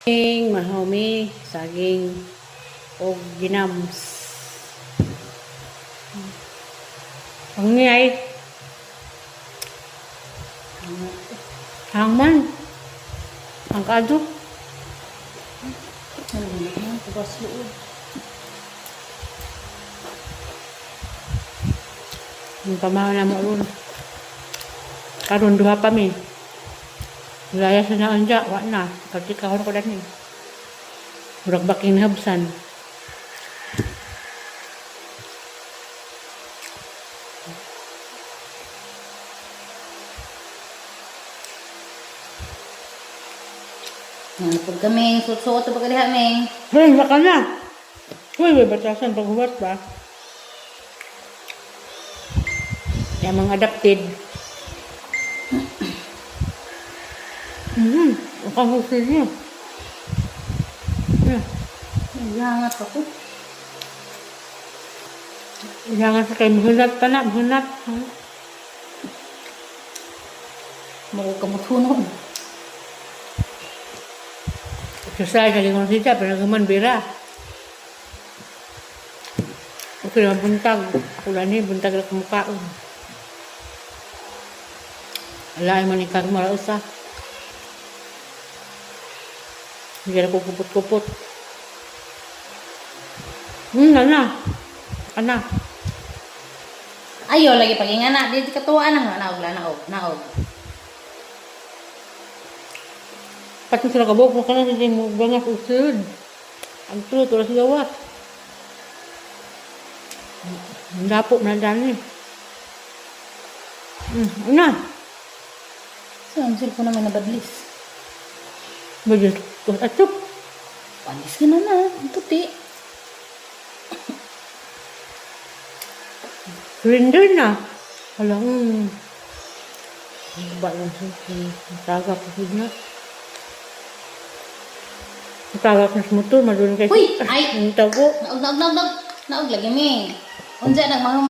Saging, mahomi, saging, og ginams. Ang niyay. Hangman. Ang kaado. Ano na? Tugas loob. Ang pamahaw na mo ron. Karon duha pa mi. Laya sa naon dya, wa na. Pati kahon ko dani. Murag baking habsan. Nalapag kami. Suot-suot pa kaliha, Ming. Hoy, baka na. Hoy, may batasan paghuwat ba? Yung mga adapted. Ang husin niya. Yeah. Ilangat ako. Ilangan sa kay muhunat pa na, muhunat. Huh? Makukamutunon. Exercise, lagi ko siya, pero nagaman bira. Okay na buntag. Ako lang ni, buntag lang kumukhaon. Ala, ay manikag marausa. Hindi na ko kupot-kupot. Ana. Ana. Ayo, lagi pag-ingana. Di katuwaan ang naog, naog, naog. Pati sila kabuk, mukha na hindi mo bangas usod. Ang tulot, wala sa gawas. Dapo na dani. Ana. So, ang cellphone namin nabadlis. Medyo, atop. Panis ka na na. Ang tuti. Surrender na. Hala. Ba lang siya. Tagak ko na. Tagak na sa motor, madun kay Uy! Ay! Ang tago. Naog, naog, naog, naog. Naog lagi, Ming. Unsa nang mga